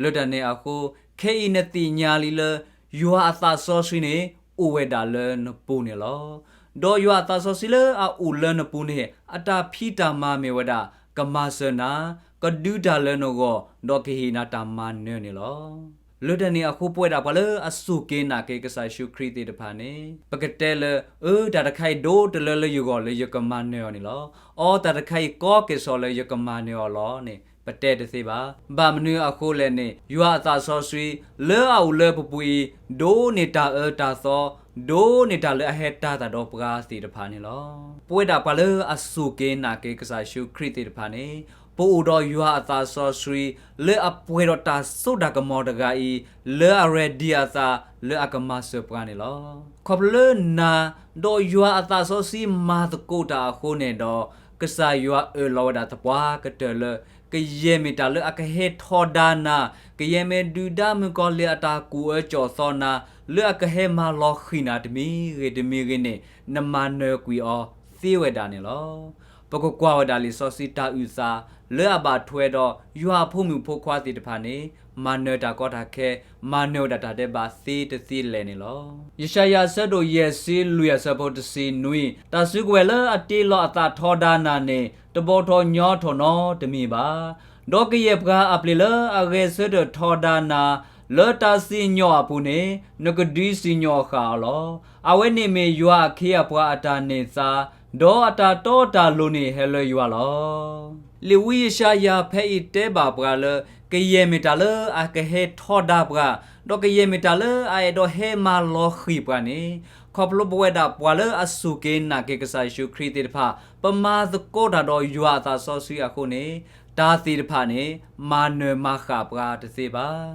လၢတၢ်န့ၣ်အဃိ, ခဲအံၤနသ့ၣ်ညါလံလၢ ယွၤအသးစီဆှံန့ၣ် အိၣ်ဝဲဒၣ်လၢနပူၤန့ၣ်လီၤ. ဒီးယွၤအသးစီဆှံလၢအအိၣ်လၢနပူၤန့ၣ် အတၢ်ဖံးတၢ်မၤမ့ၢ်ဝဲဒၣ် ကမၤစၢၤနၤ, ကဒုးတၢ်လၢနဂီၢ်, ဒီးကဟ့ၣ်နၤတၢ်မၤနၢၤန့ၣ်လီၤ. လၢတၢ်န့ၣ်အဃိ ပဝဲဒၣ်ပှၤလၢအစူၢ်က့ၤနာ်က့ၤကစၢ်ယ့ၣ်ၡူးခရံာ်သ့ၣ်တဖၣ်န့ၣ် ပကတဲလၢ အၢ တၢ်တခါအံၤဒိၣ်တလၢလၢယဂီၢ်လၢယကမၤနၢၤအီၤန့ၣ်လီၤ. အီ တၢ်တခါအံၤကီက့ၤစိာ်လၢယကမၤနၢၤအီၤလီၤန့ၣ် ပတဲတသ့ဘၣ်. ဘၣ်မနုၤအဃိလဲၣ်န့ၣ် ယွၤအသးစီဆှံ လၢအအိၣ်လၢပပူၤအံၤ ဒိးန့ၢ်တၢ်အၢတၢ်သီ ဒိးန့ၢ်တၢ်လၢအဟဲတၢ်သၣ်ဒီးပှၤသ့ၣ်တဖၣ်န့ၣ်လီၤ. ပဝဲဒၣ်ပှၤလၢအစူၢ်က့ၤနာ်က့ၤကစၢ်ယ့ၣ်ၡူးခရံာ်သ့ၣ်တဖၣ်န့ၣ်, ပအိၣ်ဒီးယွၤအသးစီဆှံ လၢအပှဲၤဒီးတၢ်စိတၢ်ကမီၤတဂၤအံၤ, လၢအ ready အသး လၢအကမၤစၢၤပှၤန့ၣ်လီၤ. ခီဖျိလၢနၤ ဒီးယွၤအသးစီဆှံမၤသကိးတၢ်အဃိန့ၣ်ဒီး, ကစၢ်ယွၤအၢၣ်လီၤဝဲဒၣ်သပှၢ်ကတၢၢ်လၢ ကယဲၢ်မ့ၢ်တၢ်လၢအကဟဲထီဒါနၤ, ကယဲၢ်မ့ၢ်ဒုၣ်ဒါမုၣ်ကီၤလံၢ်အတၢ်ကူၣ်အၢကၠီၣ်သီနၤ, လၢအကဟဲမၤလီၤဃံၤနၤတမံၤဂ့ၤတမံၤဂ့ၤန့ၣ်, နမၤနၢၤကွံာ်အီၤသ့ဝဲဒၣ်န့ၣ်လီၤ. ပကကွၢ်ဝဲဒၣ်လံာ်စီဆှံတၢ်အုၣ်သး လၢအဘၣ်ထွဲဒီး ယွၤအဖိမုၣ်ဖိခွါသ့ၣ်တဖၣ်န့ၣ်, မၤနၢၤတၢ်ကီတၢ်ခဲ, မၤနၢၤဝဲဒၣ်တၢ်ဒဲးဘးသ့တသ့လဲၣ်န့ၣ်လီၤ. ယၡါယၤအဆၢဒိၣ်ယဲၢ်ဆံလွံၢ်အဆၢဖိတဆံနွံ, တၢ်စုကဝဲၤလၢအတ့လီၤအသးထီဒါနၤန့ၣ်, တဘီထီၣ်ညီထီၣ်နီတမံၤဘၣ်. ဒီးကယဲၢ်ပှၤအပျ့ၤလၢအဂဲၤဆၢထၢၣ်ထီဒါနၤ, လၢတၢ်စံၣ်ညီၣ်အပူၤန့ၣ်, နကဒုးစံၣ်ညီၣ်ဃာ်အီၤလီၤ. အဝဲန့ၣ်မ့ၢ်ယွၤအခ့အပှၤအတၢ်န့ၢ်သါ, ဒီးအတၢ်တီတၢ်လိၤန့ၣ်ဟဲလၢယွၤလီၤ. လံာ်ဝံယၡါယၤဖဲအံၤတဲဘၣ်ပှၤလၢ ကယဲၢ်မ့ၢ်တၢ်လၢအကဟဲထီဒါပှၤ, ဒီးကယဲၢ်မ့ၢ်တၢ်လၢအအဲၣ်ဒိးဟဲမၤလီၤဃံၤပှၤန့ၣ်, ခီဖျိပဝဲဒၣ်ပှၤလၢအစူၢ်က့ၤနာ်က့ၤကစၢ်ယ့ၣ်ၡူးခရံာ်သ့ၣ်တဖၣ်, ပမၤသကိးတၢ်ဒီးယွၤအသးစီဆှံအဃိန့ၣ်, တၢ်သ့ၣ်တဖၣ်န့ၣ် မၤနၢၤမၤဃၣ်ပှၤတသ့ဘၣ်.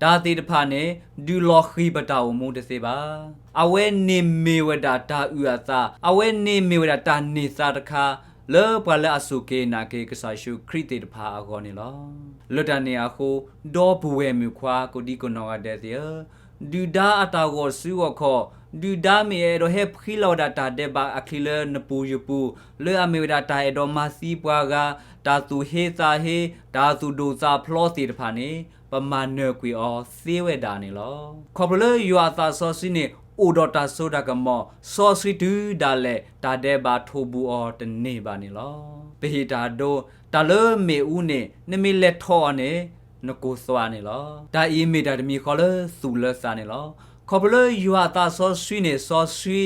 တၢ်သ့ၣ်တဖၣ်န့ၣ် ဒုးလီၤဃံၤပတၢ်အိၣ်မူတသ့ဘၣ်. အဝဲန့ၣ်မ့ၢ်ဝဲဒၣ်တၢ်အုၣ်အသး, အဝဲန့ၣ်မ့ၢ်ဝဲဒၣ်တၢ်န့ၢ်သါတခါ လၢပှၤလၢအစူၢ်က့ၤနာ်က့ၤကစၢ်ယ့ၣ်ၡူးခရံာ်သ့ၣ်တဖၣ်အဂီၢ်န့ၣ်လီၤ. လၢတၢ်န့ၣ်အဃိ, ဒီပုၢ်ဝဲၢ်မုၣ်ခွါကိးဒံကနီၢ်ဂၤဒဲးသ့ၣ်ဧၢ, ဒုၣ်ဒါအတၢ်ဂီၤစုဂီၤခီၣ်, ဒုၣ်ဒါမ့ၢ်အဲၣ်ဒိးဟဲဖှံလီၤဝဲဒၣ်တၢ်ဒဲးဘးအချံလၢနပူၤယပူၤ, လၢအမ့ၢ်ဝဲဒၣ်တၢ်အဲၣ်ဒိးမၤသံပှၤဂၤ, တၢ်သူၣ်ဟ့သးဟ့, တၢ်သူၣ်ဒိၣ်သးဖျီးသ့ၣ်တဖၣ်န့ၣ်, ပမၤနၢၤကွံာ်အီၤသ့ဝဲဒၣ်န့ၣ်လီၤ. ခီဖျိလၢယွၤအသးစီဆှံန့ၣ် အိၣ်ဒီးတၢ်စိတၢ်ကမီၤ, စီဆှံတုၤဒၣ်လဲာ် တၢ်ဒဲးဘးထိးဘူးအီၤတန့ၢ်ဘၣ်န့ၣ်လီၤ. ပဟ့ၣ်တၢ်ဒိ, တၢ်လၢမ့ၣ်အူန့ၣ် နမ့ၢ်လဲၤထီၣ်အီၤန့ၣ် နကိၢ်သွးန့ၣ်လီၤ. တၢ်အံၤမ့ၢ်တၢ်တမံၤဃီလၢသူၣ်လၢသးန့ၣ်လီၤ. ခီဖျိလၢယွၤအသးစီဆှံန့ၣ် စီဆှံ,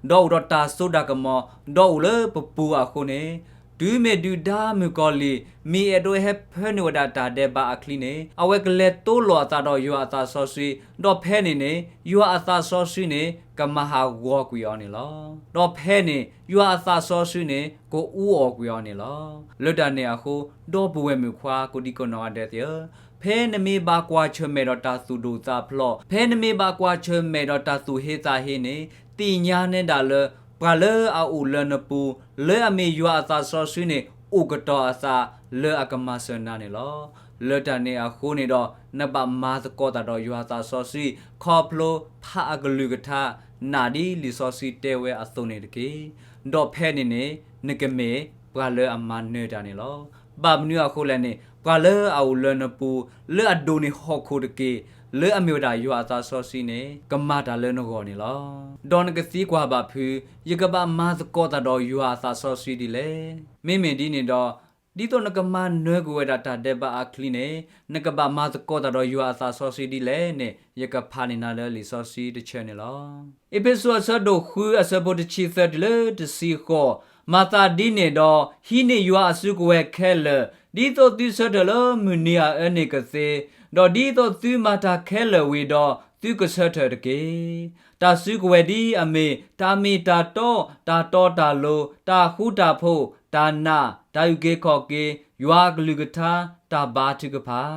ဒီးအိၣ်ဒီးတၢ်စိတၢ်ကမီၤ, ဒီးအိၣ်လၢပပူၤအဃိန့ၣ်, တုၤမ့ၢ်ဒုၣ်ဒါမုၣ်ကီၤလံၢ် မ့ၢ်အဲၣ်ဒိးဟဲဖၢနုာ်ဝဲဒၣ်တၢ်ဒဲးဘးအချံန့ၣ်, အဝဲကလဲၤတိလိာ်အသးဒီးယွၤအသးစီဆှံ, ဒီးဖဲန့ၣ်န့ၣ် ယွၤအသးစီဆှံန့ၣ် ကမၤဟးဂီၤကွံာ်အီၤန့ၣ်လီၤ. ဒီးဖဲန့ၣ် ယွၤအသးစီဆှံန့ၣ် ကအူအီၣ်ကွံာ်အီၤန့ၣ်လီၤ. လၢတၢ်န့ၣ်အဃိ, ဒီပုၢ်ဝဲၢ်မုၣ်ခွါကိးဒံကနီၢ်ဂၤဒဲးသ့ၣ်ဧၢ, ဖဲနမ့ၢ်ဘၣ်ကွၢ်ဆၢၣ်မဲာ်ဒီးတၢ်သူၣ်ဒိၣ်သးဖျီး, ဖဲနမ့ၢ်ဘၣ်ကွၢ်ဆၢၣ်မဲာ်ဒီးတၢ်သူၣ်ဟ့သးဟ့န့ၣ်, သ့ၣ်ညါနဲဒၣ်လၢ ပှၤလၢအအိၣ်လၢနပူၤ, လၢအမ့ၢ်ယွၤအသးစီဆှံန့ၣ် အိၣ်ကတီၤအသးလၢအကမၤစၢၤနၤန့ၣ်လီၤ. လၢတၢ်န့ၣ်အဃိန့ၣ်ဒီး နဘၣ်မၤသကိးတၢ်ဒီးယွၤအသးစီဆှံ, ခီဖျိဖးအကလုၢ်ကထါ နာ်ဒ်လံာ်စီဆှံတဲဝဲအသိးန့ၣ်တက့ၢ်. ဒီးဖဲန့ၣ်န့ၣ် နကမ့ၢ်ပှၤလၢအမၤနၢၤတၢ်န့ၣ်လီၤ. ဘၣ်မနုၤအဃိလဲၣ်န့ၣ်, ပှၤလၢအအိၣ်လၢနပူၤ, လၢအဒိးန့ၢ်ဟီၣ်ခိၣ်တက့ၢ်, လၢအမ့ၢ်ဝဲဒၣ်ယွၤအသးစီဆှံန့ၣ် ကမၤတၢ်လၢနဂီၢ်န့ၣ်လီၤ. ဒီးနကသံကွၢ်ဘၣ်ဖုး, ယကဘၣ်မၤသကိးတၢ်ဒီးယွၤအသးစီဆှံဒ်လဲၣ်. မ့မ့ၢ်ဒ်န့ၣ်ဒီး, ဒ်သိးနကမၤနၢၤကွံာ်ဝဲဒၣ်တၢ်ဒဲးဘးအချံန့ၣ်, နကဘၣ်မၤသကိးတၢ်ဒီးယွၤအသးစီဆှံဒ်လဲၣ်န့ၣ် ယကဖးန့ၢ်နၤလၢလံာ်စီဆှံတဆၢန့ၣ်လီၤ. အ့းဖ့းစူးအဆၢဒိၣ်ဃုအဆၢဖိတဆံသၢတုၤလၢတဆံဃိး, မၤသးဒ်န့ၣ်ဒီး, ဟံးန့ၢ်ယွၤအစုကဝဲၤခဲလၢာ်, ဒ်သိးသုဆၢထၢၣ်လၢမုၢ်နံၤအအၢန့ၣ်ကသ့, ဒီးဒ်သိးသုမၤတၢ်ခဲလၢာ်ဝံၤဒီး, သုကဆၢထၢၣ်တက့ၢ်. တၢ်စုကဝဲၤဒ်အမ့ၢ်, တၢ်မ့ၢ်တၢ်တီ, တၢ်တီတၢ်လိၤ, တၢ်ဃူတၢ်ဖိး, တၢ်နာ်, တၢ်အုၣ်က့ၤခီၣ်က့ၤ, ယွၤအကလုၢ်ကထါ, တၢ်ဘါထုကဖၣ်.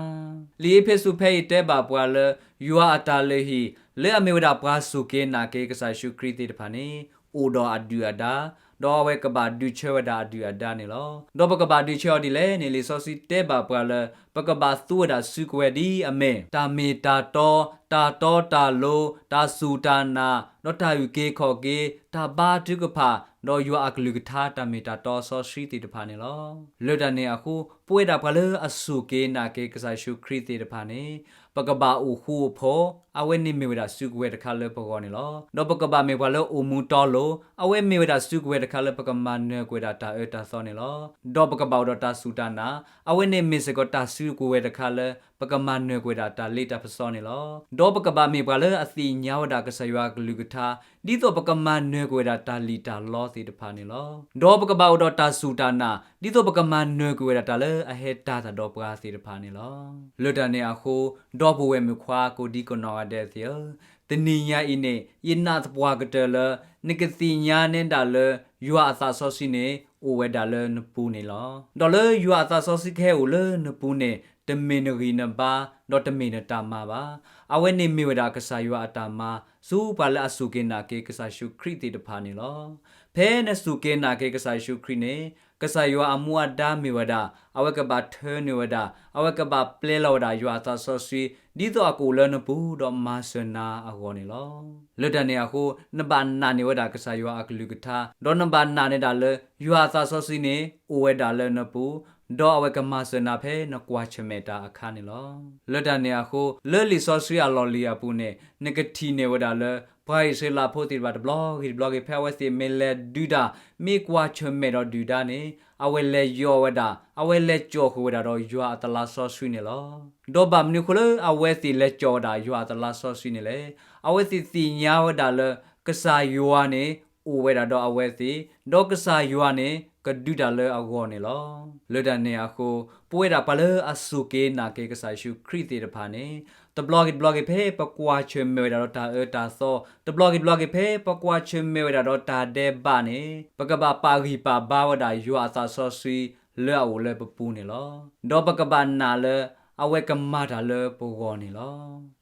လံာ်အ့းဖ့းစူးဖဲအံၤတဲဘၣ်ပှၤလၢ ယွၤအတၢ်လုၢ်ဟံၣ် လၢအမ့ၢ်ဝဲဒၣ်ပှၤစူၢ်က့ၤနာ်က့ၤကစၢ်ယ့ၣ်ၡူးခရံာ်သ့ၣ်တဖၣ်န့ၣ် အိၣ်ဒီးအဒုၣ်အဒါ, ဒီးအဝဲကဘၣ်ဒုးဆၢဝဲဒၣ်အဒုၣ်အဒါန့ၣ်လီၤ. ဒီးပကဘၣ်ဒုးဆၢအီၤဒ်လဲၣ်န့ၣ် လံာ်စီဆှံတဲဘၣ်ပှၤလၢ ပကဘၣ်သူဝဲဒၣ်စုကဝဲၤဒ်အမ့ၢ် တၢ်မ့ၢ်တၢ်တီ, တၢ်တီတၢ်လိၤ, တၢ်စူၢ်တၢ်နာ်, ဒီးတၢ်အုၣ်က့ၤခီၣ်က့ၤ, တၢ်ဘါထုကဖၣ်, ဒီးယွၤအကလုၢ်ကထါတၢ်မ့ၢ်တၢ်တီစီဆှံသ့ၣ်တဖၣ်န့ၣ်လီၤ. လၢတၢ်န့ၣ်အဃိ, ပဝဲဒၣ်ပှၤလၢအစူၢ်က့ၤနာ်က့ၤကစၢ်ယ့ၣ်ၡူးခရံာ်သ့ၣ်တဖၣ်န့ၣ် ပကဘၣ်အိၣ်ဃူအိၣ်ဖိး, အဝဲန့ၣ်မ့ၢ်ဝဲဒၣ်စုကဝဲၤတခါလၢပဂီၢ်န့ၣ်လီၤ. ဒီးပကဘၣ်မ့ၢ်ပှၤလၢအိၣ်မူတီလိၤ, အဝဲမ့ၢ်ဝဲဒၣ်စုကဝဲၤတခါလၢပကမၤနၢၤကွံာ်ဝဲဒၣ်တၢ်အၢတၢ်သီန့ၣ်လီၤ. ဒီးပကဘၣ်အိၣ်ဒီးတၢ်စူၢ်တၢ်နာ်, အဝဲန့ၣ်မ့ၢ်စ့ၢ်ကီးတၢ်စုကဝဲၤတခါလၢ ပကမၤနၢၤကွံာ်ဝဲဒၣ်တၢ်လ့တၢ်ပစီန့ၣ်လီၤ. ဒီးပကဘၣ်မ့ၢ်ပှၤလၢအသ့ၣ်ညါဝဲဒၣ်ကစၢ်ယွၤအကလုၢ်ကထါ, ဒ်သိးပကမၤနၢၤကွံာ်ဝဲဒၣ်တၢ်လံၣ်တၢ်လီသ့ၣ်တဖၣ်န့ၣ်လီၤ. ဒီးပကဘၣ်အိၣ်ဒီးတၢ်စူၢ်တၢ်နာ်, ဒ်သိးပကမၤနၢၤကွံာ်ဝဲဒၣ်တၢ်လၢအဟဲတၢ်သၣ်ဒီးပှၤသ့ၣ်တဖၣ်န့ၣ်လီၤ. လၢတၢ်န့ၣ်အဃိ, ဒီပုၢ်ဝဲၢ်မုၣ်ခွါကိးဒံကနီၢ်ဂၤဒဲးသ့ၣ်ဧၢ, တနံၤညါအံၤန့ၣ် ယနာ်သပှၢ်ကတၢၢ်လၢ နကသ့ၣ်ညါနဲဒၣ်လၢ ယွၤအသးစီဆှံန့ၣ် အိၣ်ဝဲဒၣ်လၢနပူၤန့ၣ်လီၤ. ဒီးလၢယွၤအသးစီဆှံကဟဲအိၣ်လၢနပူၤန့ၣ် တမ့ၢ်နဂံၢ်နဘါ ဒီးတမ့ၢ်နတၢ်မၤဘၣ်. အဝဲန့ၣ်မ့ၢ်ဝဲဒၣ်ကစၢ်ယွၤအတၢ်မၤ ဆူပှၤလၢအစူၢ်က့ၤနာ်က့ၤကစၢ်ယ့ၣ်ၡူးခရံာ်သ့ၣ်တဖၣ်န့ၣ်လီၤ. ဖဲနစူၢ်က့ၤနာ်က့ၤကစၢ်ယ့ၣ်ၡူးခရံာ်န့ၣ် ကစၢ်ယွၤအမူအဒါမ့ၢ်ဝဲဒၣ် အဝဲကဘၣ်ထၢနုာ်ဝဲဒၣ် အဝဲကဘၣ်ပျဲလီၤဝဲဒၣ်ယွၤအသးစီဆှံ ဒ်သိးအကအိၣ်လၢနပူၤ ဒီးမၤစၢၤနၤအဂီၢ်န့ၣ်လီၤ. လၢတၢ်န့ၣ်အဃိ နဘၣ်နာ်န့ၢ်ဝဲဒၣ်ကစၢ်ယွၤအကလုၢ်ကထါ ဒီးနဘၣ်နာ်န့ၢ်ဒၣ်လၢ ယွၤအသးစီဆှံန့ၣ် အိၣ်ဝဲဒၣ်လၢနပူၤ ဒီးအဝဲကမၤစၢၤနၤဖဲနကွၢ်ဆၢၣ်မဲာ်တၢ်အခါန့ၣ်လီၤ. လၢတၢ်န့ၣ်အဃိ လၢလံာ်စီဆှံအလီၢ်လံၤအပူၤန့ၣ် နကထံၣ်န့ၢ်ဝဲဒၣ်လၢ ပှၤအံၣ်စရ့လးဖိသ့ၣ်တဖၣ်တဘျီဂ့ၤတဘျီဂ့ၤ ဖဲအဝဲသ့ၣ်မ့ၢ်လဲၤဒုးတၢ် မ့ၢ်ကွၢ်ဆၢၣ်မဲာ်ဒီးဒုၣ်ဒါန့ၣ် အဝဲလဲၤယီၤဝဲဒၣ် အဝဲလဲၤကၠီၣ်ဃုာ်ဝဲဒၣ်ဒီးယွၤအသလါစီဆှံန့ၣ်လီၤ. ဒီးဘၣ်မနုၤအဃိလၢအဝဲသ့ၣ်လဲၤကၠီၣ်ဝဲဒၣ်ယွၤအသလါစီဆှံန့ၣ်လဲၣ်. အဝဲသ့ၣ်သ့ၣ်ညါဝဲဒၣ်လၢ ကစၢ်ယွၤန့ၣ် အိၣ်ဝဲဒၣ်ဒီးအဝဲသ့ၣ် ဒီးကစၢ်ယွၤန့ၣ် ကဒုးတၢ်လၢအဂီၢ်န့ၣ်လီၤ. လၢတၢ်န့ၣ်အဃိ ပဝဲဒၣ်ပှၤလၢအစူၢ်က့ၤနာ်က့ၤကစၢ်ယ့ၣ်ၡူးခရံာ်သ့ၣ်တဖၣ်န့ၣ် တဘျီဂ့ၤတဘျီဂ့ၤဖဲပကွၢ်ဆၢၣ်မဲာ်ဝဲဒၣ်ဒီးတၢ်အၢတၢ်သီ တဘျီဂ့ၤတဘျီဂ့ၤဖဲပကွၢ်ဆၢၣ်မဲာ်ဝဲဒၣ်ဒီးတၢ်ဒဲးဘးန့ၣ် ပကဘၣ်ပာ်ဂံၢ်ပာ်ဘါဝဲဒၣ်ယွၤအသးစီဆှံလၢအအိၣ်လၢပပူၤန့ၣ်လီၤ. ဒီးပကဘၣ်နာ်လၢ အဝဲကမၤတၢ်လၢပဂီၢ်န့ၣ်လီၤ.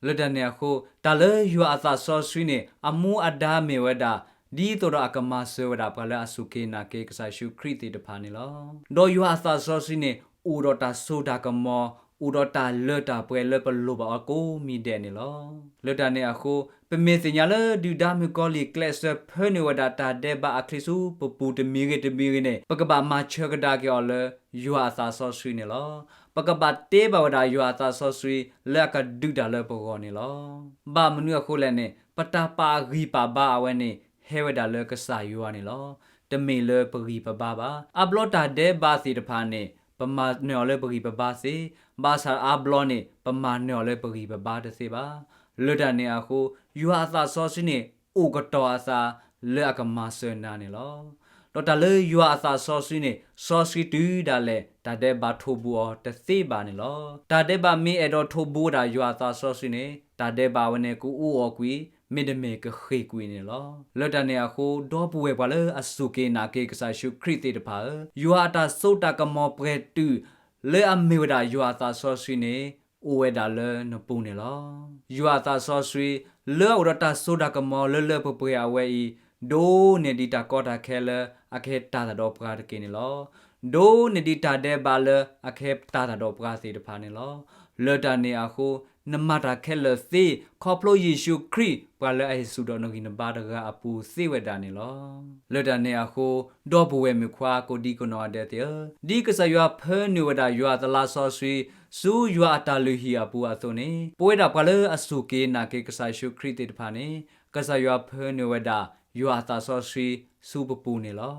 လၢတၢ်န့ၣ်အဃိ တၢ်လၢယွၤအသးစီဆှံန့ၣ် အမူအဒါမ့ၢ်ဝဲဒၣ် ဒ်သိးဒီးအကမၤစၢၤဝဲဒၣ်ပှၤလၢအစူၢ်က့ၤနာ်က့ၤကစၢ်ယ့ၣ်ၡူးခရံာ်သ့ၣ်တဖၣ်န့ၣ်လီၤ. ဒီးယွၤအသးစီဆှံန့ၣ် အိၣ်ဒီးတၢ်စိတၢ်ကမီၤ အိၣ်ဒီးတၢ်လၢတၢ်ပှဲၤလၢပလိၣ်ဘၣ်အီၤကိးမံၤဒဲးန့ၣ်လီၤ. လၢတၢ်န့ၣ်အဃိ ပမ့ၢ်သ့ၣ်ညါလၢဒုၣ်ဒါမုၣ်ကီၤလံၢ်ကျဲးစၢးဖၢနုာ်ဝဲဒၣ်တၢ်ဒဲးဘးအချံ ဆူပပူၤတမံၤဂ့ၤတမံၤဂ့ၤန့ၣ် ပကဘၣ်မၤဆၢကဒါက့ၤအီၤလၢ ယွၤအသးစီဆှံန့ၣ်လီၤ. ပကဘၣ်တဲဘၣ်ဝဲဒၣ်ယွၤအသးစီဆှံလၢအကဒုးတၢ်လၢပဂီၢ်န့ၣ်လီၤ. ဘၣ်မနုၤအဃိလဲၣ်န့ၣ် ပတၢ်ပာ်ဂံၢ်ပာ်ဘါအဝဲန့ၣ် ဟဲဝဲဒၣ်လၢကစၢ်ယွၤန့ၣ်လီၤ. တမ့ၢ်လၢပဂံၢ်ပဘါဘၣ်. အါဘျီတၢ်ဒဲးဘးသ့ၣ်တဖၣ်န့ၣ် ပမၤနၢၤအီၤလၢပဂံၢ်ပဘါသ့, ဘၣ်ဆၣ်အါဘျီန့ၣ် ပမၤနၢၤအီၤလၢပဂံၢ်ပဘါတသ့ဘၣ်. လၢတၢ်န့ၣ်အဃိ ယွၤအသးစီဆှံန့ၣ် အိၣ်ကတီၤအသးလၢအကမၤစၢၤနၤန့ၣ်လီၤ. ဒီးတၢ်လၢယွၤအသးစီဆှံန့ၣ် စီဆှံတုၤဒၣ်လဲာ် တၢ်ဒဲးဘးထိးဘူးအီၤတသ့ဘၣ်န့ၣ်လီၤ. တၢ်ဒဲးဘးမ့ၢ်အဲၣ်ဒိးထိးဘူးဝဲဒၣ်ယွၤအသးစီဆှံန့ၣ် တၢ်ဒဲးဘးဝဲန့ၣ်ကအူအီၣ်ကွံာ် မ့တမ့ၢ်ကဃ့ၢ်ကွံာ်န့ၣ်လီၤ. လၢတၢ်န့ၣ်အဃိ ဒီပုၢ်ဝဲၢ်ပှၤလၢအစူၢ်က့ၤနာ်က့ၤကစၢ်ယ့ၣ်ၡူးခရံာ်သ့ၣ်တဖၣ်ဧၢ, ယွၤအတၢ်စိတၢ်ကမီၤပှဲၤတုာ် လၢအမ့ၢ်ဝဲဒၣ်ယွၤအသးစီဆှံန့ၣ် အိၣ်ဝဲဒၣ်လၢနပူၤန့ၣ်လီၤ. ယွၤအသးစီဆှံ လၢအအိၣ်ဒီးတၢ်စိတၢ်ကမီၤလၢလၢပှဲၤပှဲၤအဝဲအံၤ ဒိၣ်န့ၢ်ဒံးတၢ်ကီတၢ်ခဲလၢအကဟဲတၢ်သးဒီးပှၤတက့ၢ်န့ၣ်လီၤ. ဒိၣ်န့ၢ်ဒံးတၢ်ဒဲးဘးလၢအကဟဲတၢ်သးဒီးပှၤသ့ၣ်တဖၣ်န့ၣ်လီၤ. လၢတၢ်န့ၣ်အဃိ နမၤတၢ်ခဲလၢာ်သ့ ခီဖျိယ့ၣ်ၡူးခရံာ် ပှၤလၢအဟ့ၣ်ဆူၣ်ဒီးနဂံၢ်နဘါတဂၤအပူၤသ့ဝဲဒၣ်န့ၣ်လီၤ. လၢတၢ်န့ၣ်အဃိ ဒီပုၢ်ဝဲၢ်မုၣ်ခွါကိးဒံကနီၢ်ဂၤဒဲးသ့ၣ်ဧၢ, ဒ်ကစၢ်ယွၤဖၢနုာ်ဝဲဒၣ်ယွၤအသလါစီဆှံ ဆူယွၤအတၢ်လုၢ်ဟံၣ်အပူၤအသိးန့ၣ် ပဝဲဒၣ်ပှၤလၢအစူၢ်က့ၤနာ်က့ၤကစၢ်ယ့ၣ်ၡူးခရံာ်သ့ၣ်တဖၣ်န့ၣ် ကစၢ်ယွၤဖၢနုာ်ဝဲဒၣ်ယွၤအသးစီဆှံဆူပပူၤန့ၣ်လီၤ.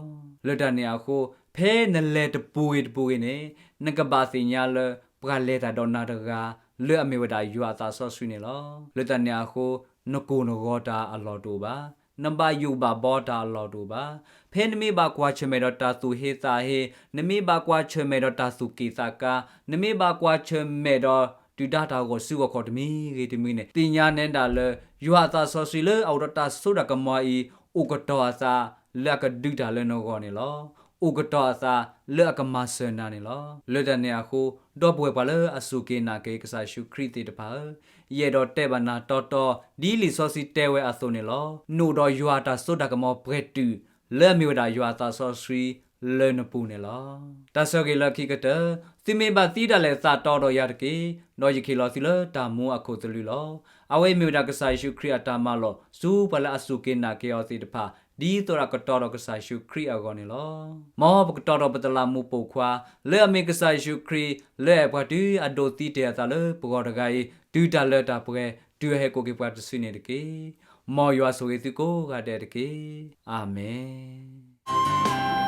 လၢတၢ်န့ၣ်အဃိ ဖဲနလဲၤတပူၤဂ့ၤတပူၤဂ့ၤန့ၣ် နကဘၣ်သ့ၣ်ညါလၢ ပှၤလဲၤတၢ်ဒီးနၤတဂၤ လၢအမ့ၢ်ဝဲဒၣ်ယွၤအသးစီဆှံန့ၣ်လီၤ. လၢတၢ်န့ၣ်အဃိ နကိၢ်နဂီၤတၢ်အလီၢ်တအိၣ်ဘၣ်, နဘၣ်ယိၣ်ဘၣ်ဘီတၢ်အလီၢ်တအိၣ်ဘၣ်. ဖဲနမ့ၢ်ဘၣ်ကွၢ်ဆၢၣ်မဲာ်ဒီးတၢ်သူၣ်ဟ့သးဟ့, နမ့ၢ်ဘၣ်ကွၢ်ဆၢၣ်မဲာ်ဒီးတၢ်သူၣ်က့ၣ်သးကါ, နမ့ၢ်ဘၣ်ကွၢ်ဆၢၣ်မဲာ်ဒီး ဒုၣ်ဒါတၢ်ဂီၤစုဂီၤခီၣ်တမံၤဂ့ၤတမံၤန့ၣ် သ့ၣ်ညါနဲဒၣ်လၢ ယွၤအသးစီဆှံလၢအအိၣ်ဒီးတၢ်စိတၢ်ကမီၤအံၤ အိၣ်ကတီၤအသး လၢအကဒုးတၢ်လၢနဂီၢ်န့ၣ်လီၤ. အိၣ်ကတီၤအသးလၢအကမၤစၢၤနၤန့ၣ်လီၤ. လၢတၢ်န့ၣ်အဃိ ဒီပုၢ်ဝဲၢ်ပှၤလၢအစူၢ်က့ၤနာ်က့ၤကစၢ်ယ့ၣ်ၡူးခရံာ်သ့ၣ်တဖၣ်ဧၢ, ယအဲၣ်ဒိးတဲဘၣ်နၤတီတီ ဒ်လံာ်စီဆှံတဲဝဲအသိးန့ၣ်လီၤ. နအိၣ်ဒီးယွၤအတၢ်စိတၢ်ကမီၤပှဲၤတုာ် လၢအမ့ၢ်ဝဲဒၣ်ယွၤအသးစီဆှံလၢနပူၤန့ၣ်လီၤ. တၢ်ဆၢဂ့ၤလၢခံကတၢၢ်, သုမ့ၢ်ဘၣ်သံဒၣ်လဲာ်သးတီဒီးယၤတက့ၢ်, ဒီးယကဟ့ၣ်လီၤသုလၢတၢ်မူအခိၣ်သလုးလီၤ. အဝဲအံၤမ့ၢ်ဝဲဒၣ်ကစၢ်ယ့ၣ်ၡူးခရံာ်အတၢ်မၤလိာ် ဆူပှၤလၢအစူၢ်က့ၤနာ်က့ၤအီၤသ့ၣ်တဖၣ် ဒ်သိးဒီးကတီၤဒီးကစၢ်ယ့ၣ်ၡူးခရံာ်အဂီၢ်န့ၣ်လီၤ. မ်ပကတီၤဒီးပတလးမူးပိာ်ခွါ လၢအမ့ၢ်ကစၢ်ယ့ၣ်ၡူးခရံာ် လၢအအဲၣ်ပှၤတုၤအဒိးသံတ့ၢ်အသးလၢပဂီၢ်တဂၤအံၤ တုၤတၢ်လၢတၢ်ပှဲၤ တုၤအဟဲကိးက့ၤပှၤတစုန့ၣ်တက့ၢ်. မ်ယွၤဆိၣ်ဂ့ၤသုကိးဂၤဒဲးတက့ၢ်. အၤမ့ၣ်.